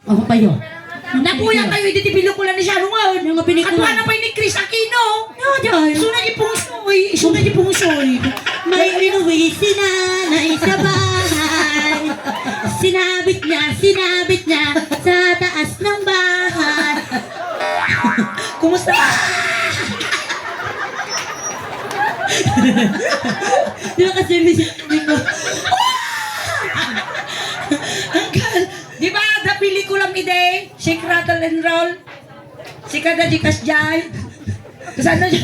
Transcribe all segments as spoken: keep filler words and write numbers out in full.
Ako pa yun. Napuya tayo, idi ti pelikulan ni Shanong. Yung nga pelikula. At wala pa ni Chris Aquino. No, Joy. Suna di pungsoy, suna di pungsoy. May inuwi si nanay sa bahay. Sinabit niya, sinabit niya sa taas ng bahay. Kumusta? Di ba kasi may, may ko? Ang gal-, di ba, the pelikulam ide? Shake, rattle, and roll. Sika da, Gcash dyan. Saan na dyan?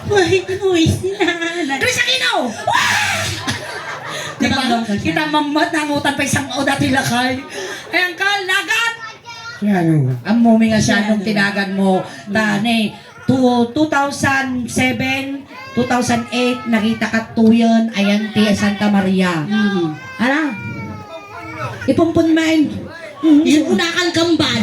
Uy, uy, si nanay. Chris Aquino! Di ba? Nabanggong ka siya. Kita mammat, nangutan pa isang o dati lakay. Ay, angkal, nagat! Shanong. Ang mumi nga Shanong tinagan mo. Tani, two, two thousand seven, two thousand eight, nakita ka tuyon, ayan ti Santa Maria. Mm. Ala? Ipumpun man. Mm. Yun una kang kambal.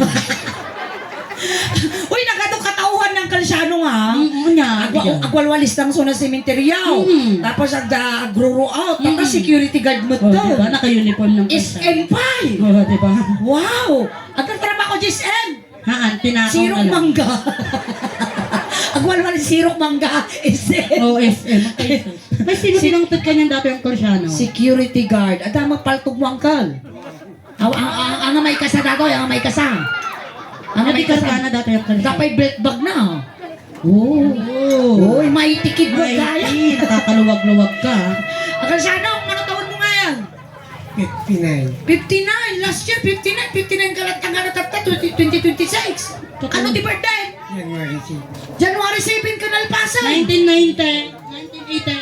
Uy, nagado katauhan ng kalsyano nga. Mm, nga. Agwa-, agwalwalis lang so na sementeryo. Mm. Tapos ag-, agruruot. Tapos Mm. security guard mo Oh, to. Diba? Naka-uniform ng S M kalsyano. Five. Oh, diba? Wow! Agkatrabaho ko, S M. Haan, tinakaw Sirok na lang. Mangga. Agwalwal sirok mangga. S M. Oh, S M. Okay. May sino Si- pinangtod kanyan dati ang Persiano? Security guard. Ada magpaltog mo, angkal. Aw, ang, ang, ang may kasa datoy, ang may kasa. Ang may Nagkarga kasa. Na dati ang Persiano. Dapay belt bag na, oh. Oh. Uy, may tikid mo Ay, kaya. Nakakaluwag-luwag ka. Ang Persiano, ano taon mo ngayon? Fifty-nine. Fifty-nine. Last year, fifty-nine. Fifty-nine ka lang tanggal na tatta, twenty, twenty twenty-six. Totoo. Ano ti birthday? January seven. January seven ka nalpasan. Nineteen ninety. Nineteen eighty.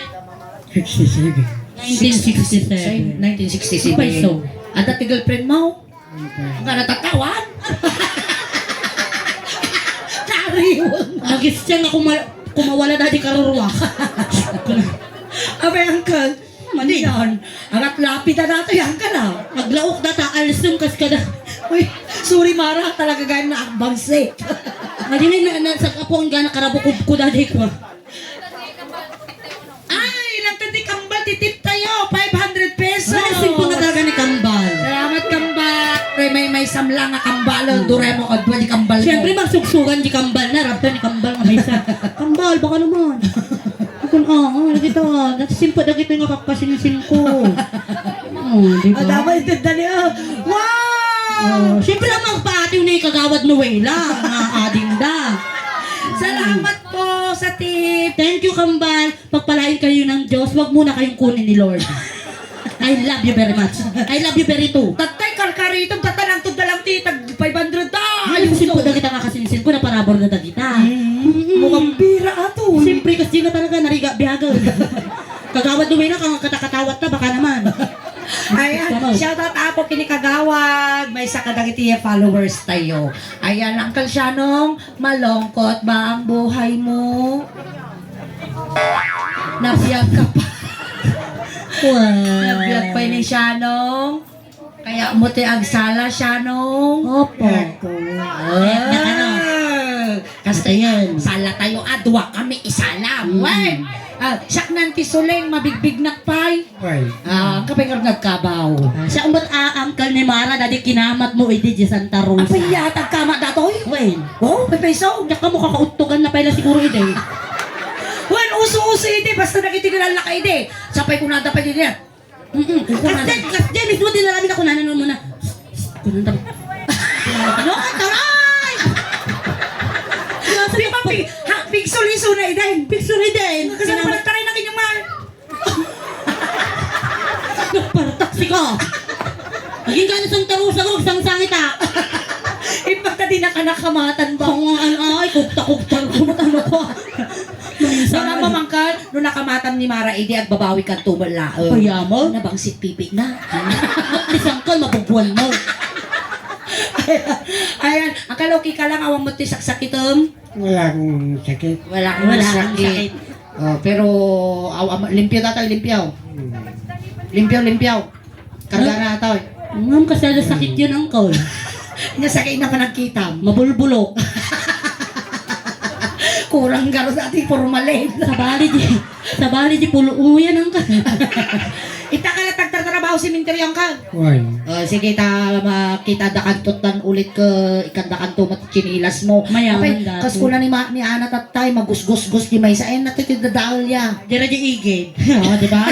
Sixty-seven. Nineteen sixty-seven. Nineteen sixty-seven. Ay, so. Ada ti girlfriend mo? Ang ka natatawan? Kariwang. Agis siya nga kuma-, kumawala na di karurwa. Abay, angkal. Mani. Yan. Agat lapid na nato yan ka na. Aglaok data, alsem kas kada. Uy, sorry, Mara. Talaga gayam na akbang set. Madi na, na, na, sa kapuan gana karabukod ko dadi ko. Ay, nagtandi kambal, titip tayo. Five hundred pesos. Ay, simple na talaga ni kambal. Salamat, kambal. May, may, may samla nga kambal. Hmm. Duremo, adwa di kambal ko. Siyempre, magsugsugan di kambal na. Rabta ni kambal nga may sa. Kambal, baka naman. Kun, oo, dagito, dati simple dagito nga papasinsin ko. Oh, di ba? Ah, tama yung tinda niya. Wow! Oh, siyempre, ang magpaatiw ni Kagawad Noela, nga ading da. Salamat po sa tip. Thank you, Kambal. Pagpalain kayo ng Diyos. Wag muna kayong kunin ni Lord. I love you very much. I love you very too. Tatay, karkaritom, tatay, ang tudda lang ti tag five hundred ta. Ay, Ayos simple to. Da kita nga kasinsin ko, naparabor na da kita. Mm. Mm. Mukhang bira ato, eh. Siyempre, kasi nga talaga, nariga, biyagan. Kagawad Lumina, kang katakatawat ta, baka naman. Ayan, Tama. Shout out apo kini Kagawad. May isa kadagiti followers tayo. Ayan, Uncle Shanong, malungkot ba ang buhay mo? Nabiyag ka pa. Wow. Nabiyag pa ni Shanong. Kaya mo ti agsala, Shanong? Opo. Ako. Ah. Kasta Ayan. Sala tayo, adwa kami, isala. Mm. Wen. Ah, siak nan ti suling, mabigbignak pay. Way. Ah, ang kapay nga nagkabaw. Ah, siya umot a-, angkal ni Mara, dadi kinamat mo, idi, di Santa Rosa. Apay, yatag kama datoy? Wen. Oh, may peso? Diyak ka mo kakauttugan na pala siguro, idi. Wen, uso-uso, idi. Basta nakitigil ang laka, idi. Sapay ko nada pa, idi. Mm-mm. Kasdiay, kasdiay mismo, dinala mi na kunanan mo na. Kunanta. Ano? Taray! Di ba, pig-, ha, pigsuliso na iden. Pigsuliso iden. Kasama pala taray na kanyang mahal. Nagpartaksi ka. Naging ka na Santa Rosa, magsangsangit, ah. Ipagka di na ka nakamatan ba? Kung ano, ay, kugta-kugta, kung ano ko. Minsan Mga mamangkal, no nakamatan ni Mara, idi agbabawi ka tubo laeng. Kaya mo? Nabangsit pipi na. Isang ka, mabubuan mo. Ayan, ang kaloki ka lang, awan mo ti saksakitom. Wala akong sakit. Wala akong Wala akong sakit. sakit. Oh, pero, aw, am-, limpyo tatay, limpyo. Hmm. Limpyo, limpyo. Karga na ata, eh. Ngam kasala sakit yun, angkol. Nasakit na panagkitam. Mabulbulok. Kurang garo dati, formalin. Sa bali di, sa bali di pulo mo yan, angkol. Ita ka na tagtatrabaho. Aw, sementeryo, Angkal. Wen. Ah, sige, ta makitadakanto tan ulit ket ikkandakanto met ti tsinilas mo. Mayaman. Apay, dati. Kas kuna ni ma-, ni Ana tattay, magusgusgos ti maysa, eh, nato ti dadael ya. Dira di igid. Oo, di ba?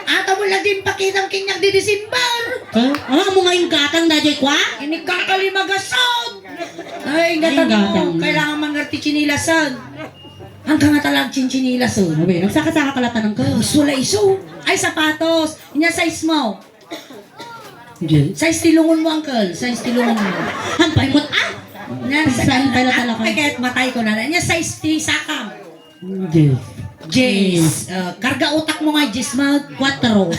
Ato mo lang din pakitang kinyak di December. Huh? Ah, amo nga yung gatang na di kwa? Ini kakalimagasod. Ay, gatang mo. Ay, gatang mo. Kailangan mangarti tsinilasan. Hanggang nga talag chinchinilas, oh. Abi, nagsaka-saka ka latan ng ka. Sula iso. Ay, sapatos. Inya size mo. Jel. Size ti lungon mo, uncle. Size ti lungon mo. Hampay mo, ah! Inya size ti lungon mo. Ay, kahit matay ko na. Inya size ti sakam. Jel. Jess. Uh, karga utak mo nga, Jess, mag quattro.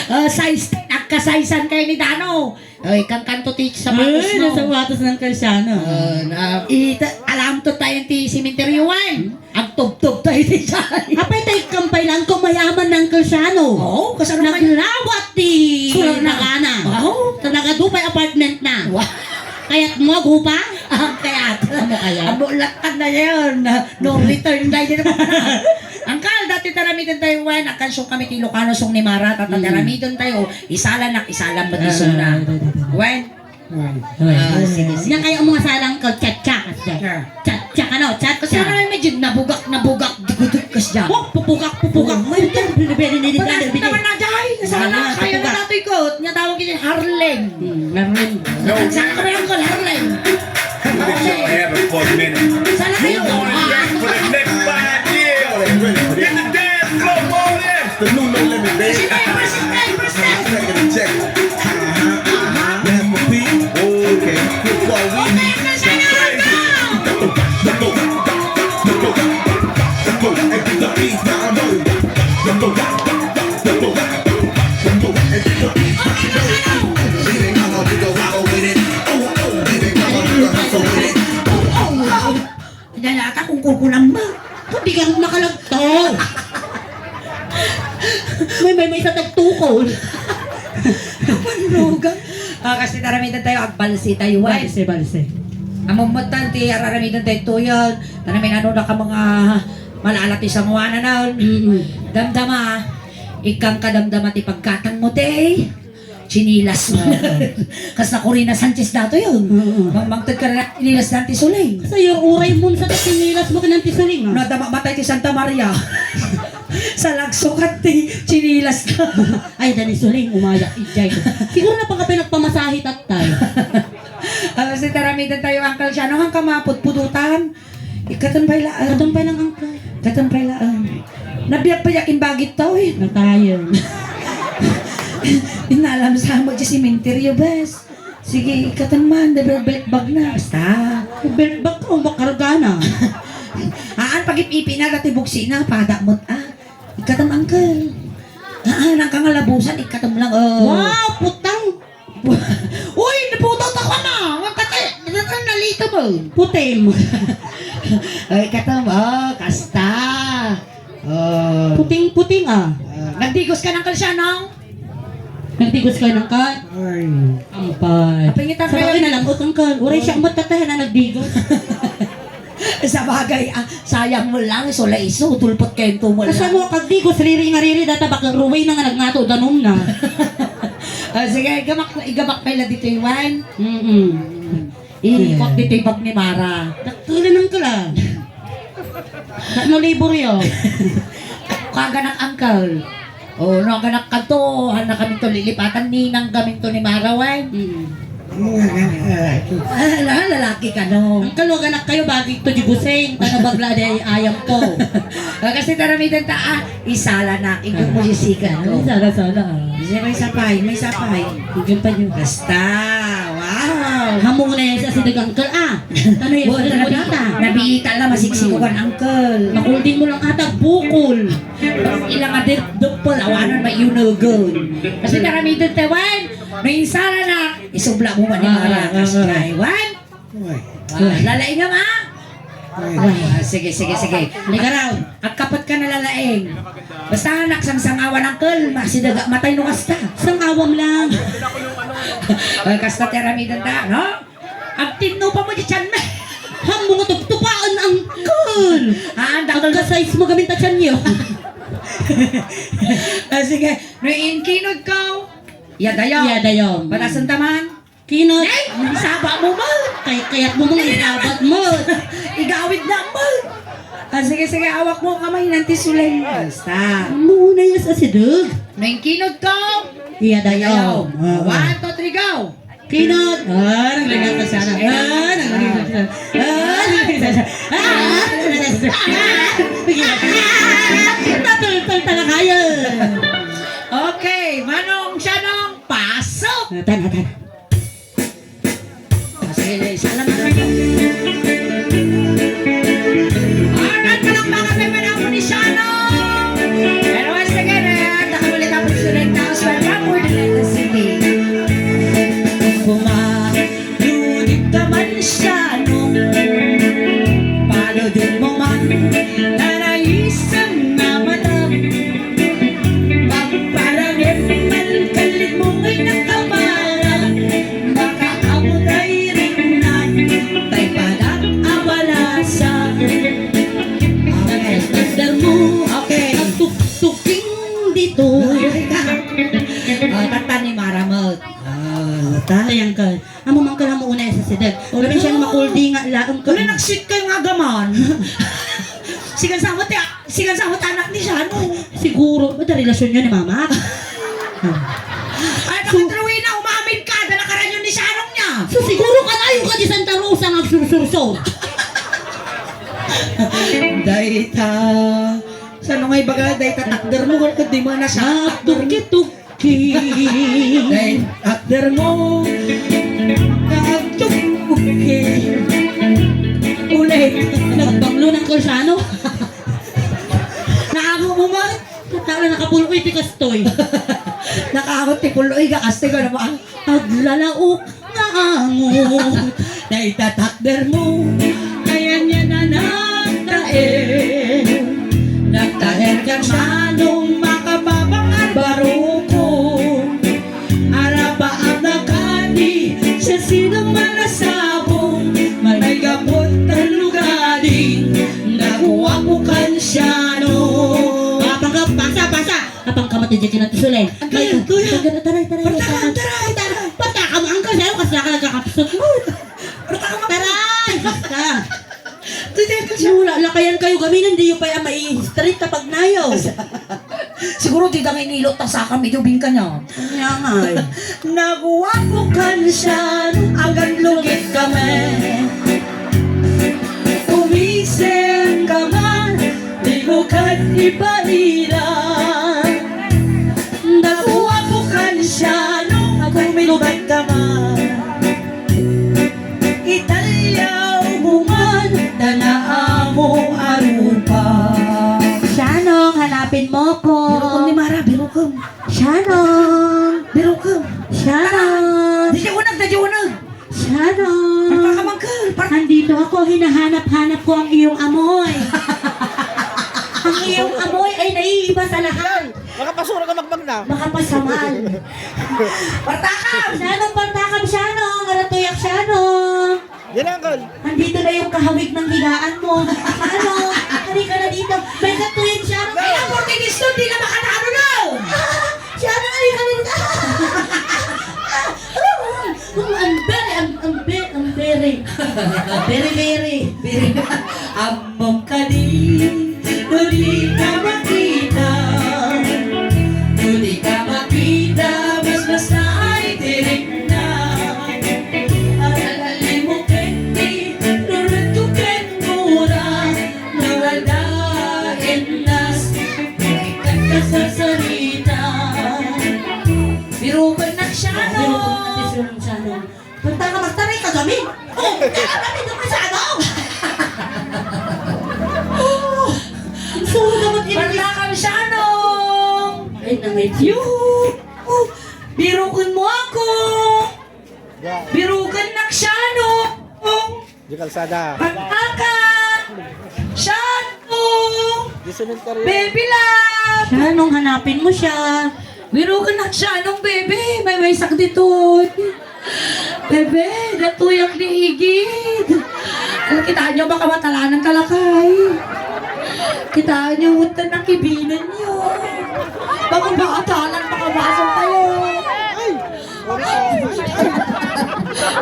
Uh, size, nagka-sizean kayo ni Dano. Oy, kankanto ti sapatos mo. Ay, nasapatos ng Cristiano. Ah, na, ita-, alam to tayo ti sementeryo, wan. Hmm? Agtubtob tayo ti jay. Apay tayo kampay lang kung mayaman ng Cristiano. Oo, kasano man. Naglawat ti nagana. Oo. Sa nagadupay apartment na. Wa- Kayat mo, agupa? Ah, kayat. Amo kayat? Amo, latag na yun. No return na yun. Angkal, dati taramiden tayo, wan. Agkansiyon kami ti Ilocano song ni Mara, tata taramiden tayo. Isalanak, isalam met isuna. Ah, ah, ah, ah. Wen? Wen. Ah, sige, sige. Nya kayo ang mga salang ko, cha-cha. Cha. Cha-cha, ano? Cha-cha. Kasi ano, medyo nabugak, nabugak, dugudug ka siya. Oh, pupugak, pupugak. Oh, may Pagkakit naman na, Jai. Sana kayo na datoy ko. Nya tawag kita Harlem. Hmm, Harlem. Ang saan ka ba yung call, Harlem? Put it on air for a minute. Sana kayo. Move on and jack for the next five years. Get the dance floor moving. The new no limit, baby. Check, check, check. Uh-huh, uh-huh. That's my beat. Okay. Good for we. Dala ka kung kukulang mo. Hindi ka nakalagto. May, may, may isa tagtukol. Manrugang. Ah, kasi taramitan tayo, agbalsi tayo, ay. Balse, balse. Among matan, ti araramitan tayo tuyon. Tanamin ano na ka mga malala ti sanguanan na. Mm-mm. Damdama, ikang kadamdama ti pagkatang mo, te. Chinilas mo. Oo. Kas na Corina Sanchez dato yun. Oo. Mang-, mangted ka na chinilas na ti Suling. Sa iyo, uray mo sa chinilas mo kinang ti Suling, ah. Nadama matay ti Santa Maria. Sa lagsukat ti chinilas na. Ay, dani Suling, umayak, ijay ko. Siguro na pangkapay nagpamasahe tattay. Ah, si taramidan tayo, Uncle Siano, hangka maputpututan. Ikatan pay laeng. Ikatan pay lang, angka. Ikatan pay laeng. Nabiag pay akin bagit to, eh. Natayen. Inalam sa mo di sementeryo, bes. Sige, ikatan man, the belt bag na. Basta. Belt bag ko, makarga na. Aan, pag-ipipi na, dati buksi na, pada mo't, ah. Ikatan, uncle. Aan, ang kangalabusan, ikatan lang, oh. Wow, putang. Uy, naputo ta ka na. Ang kate, nalito mo. Putim. Ay, katam, oh, kasta. Oh. Puting-puting, ah. Ah, nagdigos ka ng kalsyanong? Nagdigos ka ng ka? Ay. Ampay. Apay, ngita. Sa bagay kayo. Na lang, utang ka. Uray siya, ay. Matatahan na nagdigos. Sa bagay, ah, sayang mo lang, so laiso, tulpot kayo tumo lang. Asa mo, kagdi ko, sariri nga riri, data baka ruway na nga nagngato, danum na. Ah, sige, igabak, igabak pala dito, Iwan. Mm-mm. Ikot dito, ibag ni Mara. Daktulan ng kala. Ano libur yun? Kaganak, uncle. Oh, no, aganak ka to, anak kami to, lilipatan, ninang kami to ni Mara, wen. Mm. Ano nga nga, ah, ito? Ah, la-, lalaki ka, no? Ang kalwag anak kayo, bagay to di buseng, tano bagla di ay ayam ko. Ah, kasi taramidan ta, ah, isala na, igong mo sisikan ko. Ay, sala, sala, ah. Kasi may sapay, may sapay. Igong pa niyo. Basta, wow. Hamong na yan sa sidag, uncle, ah. Tano yan, Wala, sa nabi-, nabata. Nabiitan na, masiksiko kan uncle. Makulding mo lang ata, bukol. Ilang adir, dupol, awanan, may iunugon. Kasi taramidan ta, wen. No insala na, isubla mo man ni Mara, ah, kas ah, ah. Kay, wan? Uy. Ah, lalaingam, ah? Uy. Ah, sige, sige, sige. Halika raw. Agkapat ka na lalaing. Basta anak, sang-sangawan, uncle, masidaga, matay no kasta. Sangawam lang. Ah, kasta taramidan ta, no? Agtinno pa mo di tiyan, me. Ham, mga tuptupaan, uncle. Ah, ang dakol. Agka-size mo gamin ta tiyan yo. Ah, sige. No inkinod ko, yadayom. Yadayom. Batasan ta man. Kinot. Ay! Isaba mo man! Kay, kayat mo man, isabat mo! Igawid na mo! Ah, sige, sige, awak mo kamay, nanti sulay. Basta. Muna yung sa sidog. Nang kinot ko. Iya dayaw. Dayaw. Ah. One, two, three, go! Kinot. Ah, naglagnat na siya. Ah, naglagnat na siya. Ah, naglagnat na siya. Ah, naglagnat na siya. Ah! Tatultol talaga yun. Okay, Manong Shanong, pasok! Ah, tana, tana. Sige, salamat. Alright, palakpakan tayo, Manang Feliciano. And once again, eh, nakamulit ang student house, welcome for the latest city. Kumaludit ka man siya, no? Paludit mo man, nanaisang na mata. Pagparangit man, kalit mo ngay nakamala. Makaamutay rin na, tay padak abalasa. Okay, standard mo. Okay. Ang tuktuking dito. Ay, ka. Ah, tata ni Maramot. Ah, ta? Ayan ka. Amo man ka lang mo una sa sideg. Wala siya makuldi nga laang ka. Wala nagsit kayo nga gaman. Sigan sa mo, ti-, sigan sa mo, anak ni siya, no? Siguro, ba't ang relasyon niyo ni mama? Ay, bakit, Rowena, umamin ka? Dala ka rin yun ni Sharon niya. So, siguro ka na yung ka di Santa Rosa nga agsursurso. Dayta. Saan nga ibaga, dayta takder mo, kung di mo na siya. Nagtukit-tukit. Day, after mo, kaagtog, okay. Ulit. Nagbanglo ng Corsano. Naamo mo man. Tala, nakapuloy ti kastoy. Nakaamo ti puloy, ga kastoy, ano ba? Aglalaok nga angot. Dayta takder mo, ayan yan na nagtaer. Nagtaer ka manong makapabang at baruko. Arapaap na kadi, siasino manasabong, may gapot tallugading, naguwapo kan siano. Ah, pangka-, pasa, pasa. Apang ka mati dyan kinatusulen. Ang kaya, kuya. Taray, taray, taray. Partakan, taray, taray. Partakan mo, angkal, sa'yo, kasi ka nagkakapsot mo. Partakan mo. Taray, basta. Tuloy ka siya. Wala, lakayan kayo, gaminan, di yung pa yung mai-straight kapag nayo. Siguro di dang inilot, ta sa kami, di ubing ka niya. Kanya nga eh. Naguwapo kan siya, agan lugit kami. Umising ka man, di mo kan ibalira. Naguwapo kan siya, no, kumilbat ka man. Italiaw mo man, tanaamo arupa. Shanong, hanapin mo ko. Birukom ni Mara, birukom. Shanong. Birukom. Shanong. Di siya unag, di siya unag. Shanong. Partakan man ka, par- Nandito ako, hinahanap-hanap ko ang iyong amoy. Ang iyong amoy ay naiiba sa lahat. Makapasura ka, magbag na. Makapasamal. Partakan! Shanong, partakan, Shanong. Aratuyak, Shanong. Yan, uncle. Nandito na yung kahawig ng higaan mo. Shanong, halika na dito. May katuyan, Shanong. Kaya, forty days to, di na makataano na. Shanong, halika na dito. Ang, ang very, ang, ang very, ang very. Very, very. Very. Ammom kadi, no di ka makita. No di ka makita, mas basta ay tirikna. Agalimuken ti, nurut ko ken mura, nagadaen nas, kagkasasarita. Biruken na siya, no? Biruken na siya, no? Punta ka, magtaray ka kami. Oh, kaya kami naman sa ano? Oh, ang sulo naman yun. Punta ka, Shanong. Ay, nangit. Yuhu! Biruken mo ako. Biruken na, Shanong. Di kalsada. Pag-aka! Shanong! Di sementeryo. Baby love! Shanong, hanapin mo siya. Biruken na, Shanong, baby. May maysak ditoy. Bebe, natuyak ni igid. Alam, kitaan nyo, baka matalanan ka lakay. Kitaan nyo, unta na kibinan nyo. Bagong bata lang, makabasol kayo.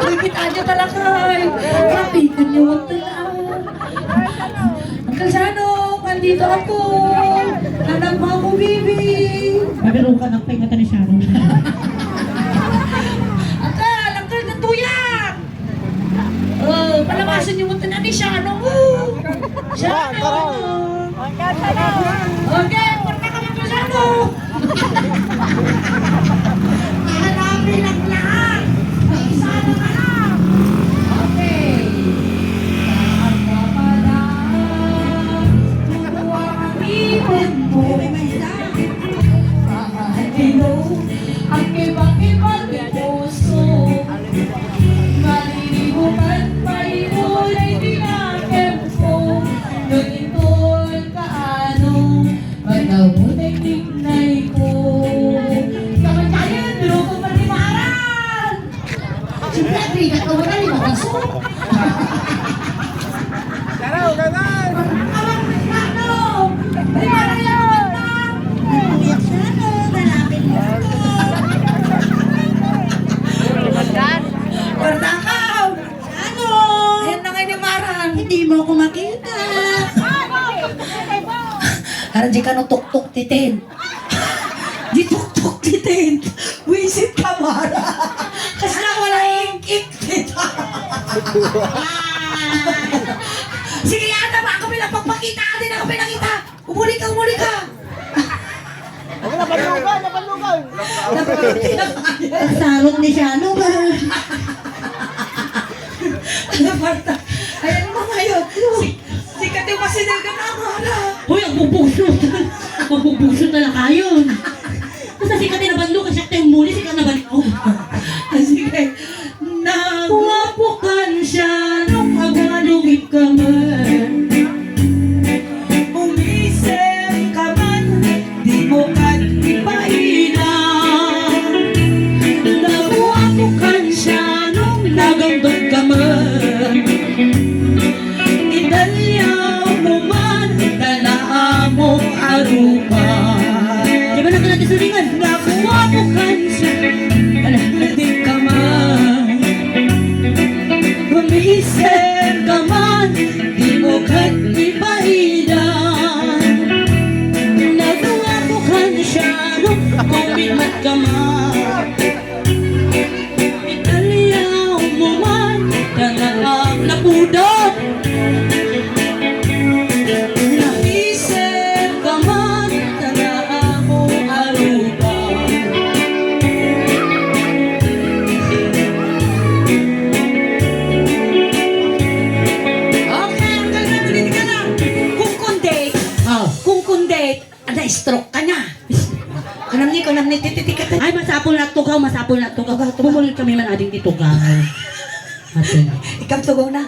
Ay, kita nyo talaga, ay. Kapitan nyo, wag to na. Uncle Shano, nandito ako. Anak mo ako, baby. Nabirukan ang paingatan ni Shano. Uncle, Uncle, natuyak! Oh, palabasan niyo mo tanan ni Shano. Oh. Shano. Okay, punta kami pa Shano. Hanapin ang lahat. Isa na lang. Okay. Saan ka pala? Kukuha ang ipon mo. Mahal Pinoy, ang iba't ibang puso. Malilibutan pa'y kulay tinakempo. Ngunit ito'y kaano, panahon ay tingnay ko. Kamantayan, biro ko pa ni Maran! Siyempre, ang bigat ko, wala ni Maran. Karaw, ganun! Awang Shano! Ay, Maran, ang ganda! Shano, malapit mo ako. Kwarta ka! Shano! Ayan na nga ni Maran. Hindi mo ako makita. Aran, di ka no tuktok ti tent. Di tuktok ti tent. Wisit ka, Maran. Kasi na wala ink-ink dito. Sige, yata ba ako pinapagpakita? Di na ako pinakita. Umuli ka, umuli ka! Ano, nabanlugan, nabanlugan! Sarot ni Shano, ba? Ano, Marta? Ayan mo ngayon. Si, si Kati Masinaga na, Mara. Hoy, ang bubugso. Ang bubugso talaga yun. Basta si Kati nabanlugan, siya tayo muli, si Kati nabanlugan. Ah, sige. Naguwapo kan siya nung agalugit ka man. Umisip ka man, di mo kat ipaila. Naguwapo kan siya nung nagambag ka man. Idalyaw mo man, tanaamo a rupa. Di ba nakita ti sulingan? Naguwapo kan siya. Ala, di ka man. Umisip ka man, di mo kat ipaida. Naguwapo kan siya, no? Kumitmat ka man. Italiaw mo man, kanakak na pudot. Naisip ka man, kanakak mo aruba. Okay, ang ganda, dali ka na. Kung kundi, Ah. kung kundi, Ada, stroke ka na. Kanam ni, kanam ni, titi, titi, ka. Ay, masapul na tugaw, masapul na tugaw. Tugaw, tugaw. Bumulod kami man ading ti tugaw. Ate. Ikaw tugaw na.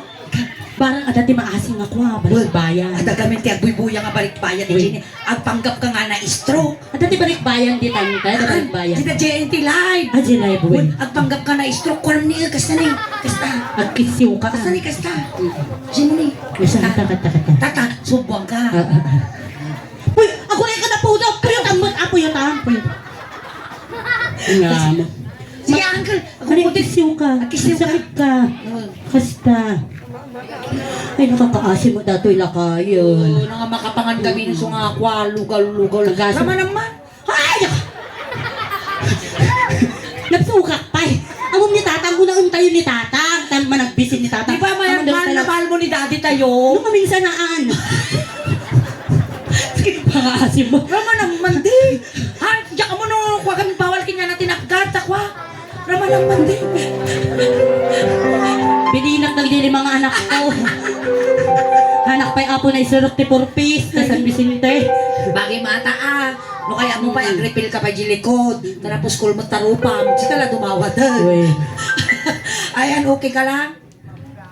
Barang ada ti maasim nga kua, balikbayan. Ada kami ti agbuybuya nga balikbayan, Uy. Jenny. Agpanggap ka nga na stroke. Ada ti balikbayan di tanta, ada balikbayan. Dita J N T Live. Ah, J Live, Uy. Uy, agpanggap ka na stroke, kuan ni, kasta ni, kasta. Agkisiw ka. Kasta ni, kasta. Mm. Jenny. Kasta, kata, kata, kata. Tata, subuan ka. Ah, ah, ah. Uy, ako na yung kanapudaw. Puyot ang mat-, ah, puyot, ah, puyot. Nga mo. Sige, uncle. Ako Ano yung po, kisiw ka? Kisiw ka. Sakit ka. Oo. Kasta. Ay, nakakaasim mo datoy lakayon. Oo, nangamapangan kami ng sunga, kwa, lugal-lugal. Lugaso. Rama naman. Ay! Napsukak pa eh. Amom ni Tatang, una untayo ni Tatang. Tan managbisin ni Tatang. Di ba, may Ano daw mahal na talaga? Mahal mo ni Daddy tayo? Nung maminsanaan. Sige, pangaasim mo. Rama naman di. Ha? Diyak mo no, kwa kami bawal kanya na tinaggat, takwa. Rama naman di. Pininak ng dili mga anak ko. Anak pa'y apo na isurok ti purpis, na San Vicente. Bagay mata ah. No kaya mo pa, Mm. Ag-refill ka pa di likod. Tapos kulmo tarupam. Sika la dumawat. Uy. Ayan, okay ka lang?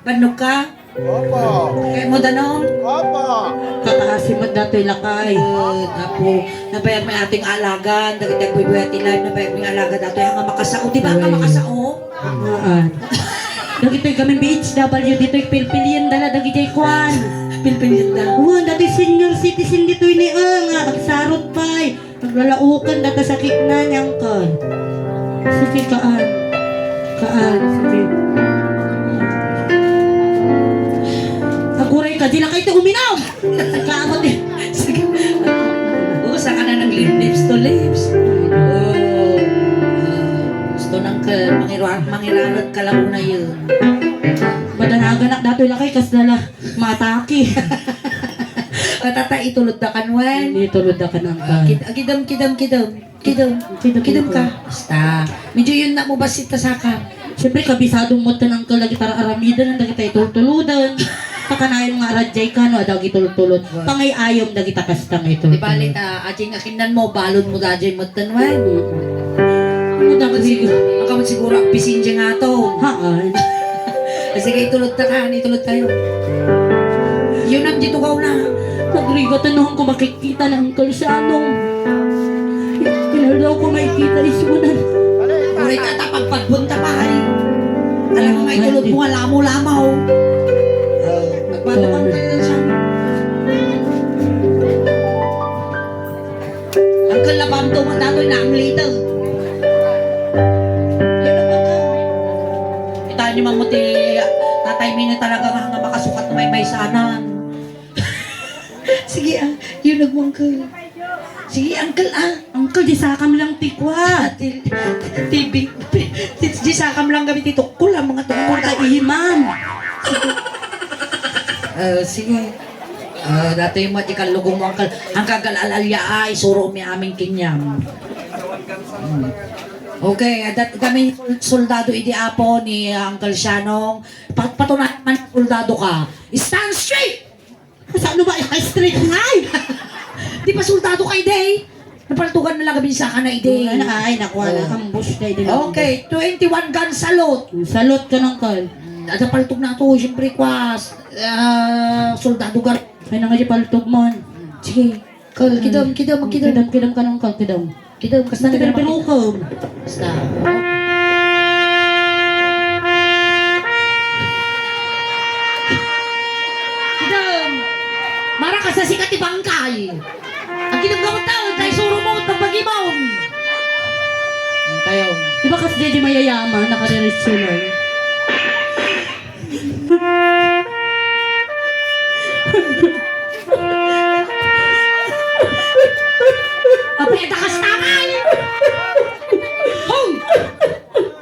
Bannog ka? Opo. Kaya mo danong? Opo. Kakaasim mo datoy lakay. Good, apo. Nabayag may ating alagan. Dagiti agbuybuya ti live. Nabayag may alaga datoy. Ang makasao. Di ba ang Uy. Makasao? Haan. Dagitoy gamin B H W ditoy pilpilien dala dagitoy kwan. Pilpil yun da. Wen, dati senior citizen ditoy ni, ah, nga agsarot pay. Naglalaokan data sakitna ni Uncle. Sige, kaan. Kaan, sige. Aguray ka, di na kayo uminom! Kaamot eh. Sige. Oo, saka na nag-lips to lips. Oo. Ah, gusto nang ka, mangira-, mangirarat ka lang una yun. Madanaganak datoy lakay, kas na la. Matake. Matata, itulod da kan wen. Itulod da kan Uncle. Ah, kid-, ah, kidam, kidam, kidam. Kidam. Kidam, kidam ka. Basta. Medyo yun na mo basit ta saka. Siyempre, kabisado mo tan Uncle dagiti ar-aramiden, dagiti itultulodan. Pakanayon nga aradjay ka, no, adda agitultulod. Pangay-ayom dagita kasta nga itultulod. Di bali ta, ajay nga kinnan mo, balon mo dajay met tan wen. Ano dapat siguro? Ang kamot siguro, ang pisin dyan nga to. Haan. Sige, itulod ta ka, itulod tayo. Yun ang dito ka una. Nagrigat na ko makikita ng Uncle Shanong. Pinaldaw ko makikita isunan. Uray ka, ta pagpadbon ta pa, ay. Alam mo, may tulog mo nga lamo-lamaw. Magpatukan ka na siya. Uncle, napamto mo datoy na ang litang. Kita niyo man mo ti tatay mi na talaga nga, nga makasukat na may maysanan. Sige, ah, yun nagmo, Uncle. Sige, Uncle, ah. Uncle, di sakam lang ti kwa. Ti, ti, bi-, ti, di sakam lang gabi ti tukkol, ang mga tukkol ta iman. Ah, sige. Ah, datoy mo, di kallugo mo, Uncle. Ang kagal-alalya ay, suro mi amin kinyam. Hmm. Okay, adat kami soldado idi apo ni Uncle Shanong. Pat-, patunay man soldado ka. Stand straight! Saan ba yung straight ngay? Di ba soldado ka, idi? Napaltugan na lang gabi sa kana, idi. Ay, naku, wala. Oh. Ambush na, idi. Okay, twenty-one gun salute. Salute ka ng kal. Hmm, ada paltog na to, siyempre, kwas. Ah, soldado ka. Ay, nang di paltog man. Sige. Kal, kidam, kidam, kidam. Kidam, kidam ka ng kal, kidam. Kidam, kasta na pero, pero, pero, kidam. Basta. Kidam. Mara ka sa sikat ti bangkay. Ang kidam ka mo tao, kay suro mo, pagpagimon. Tayo. Di ba kasi di mayayaman, nakadiretso lang. Apay, takas tamay! Hong!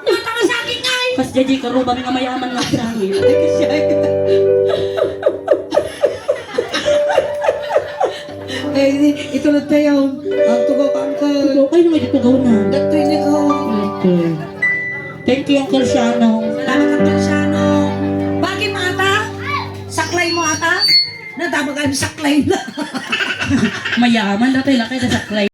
Natakas akin ngay! Kas jaji, karubang nga mayaman nga sangin. Eh, itulod tayo. Ang tugaw ka, Uncle. Tugaw kayo nga itugaw na. Datoy ni ko. Okay. Thank you, Uncle Shanong. Salamat, Uncle Shanong. Bakit mo ata? Saklay mo ata? Nadama ka yung saklay na. Mayaman na tayo, lakay na saklay.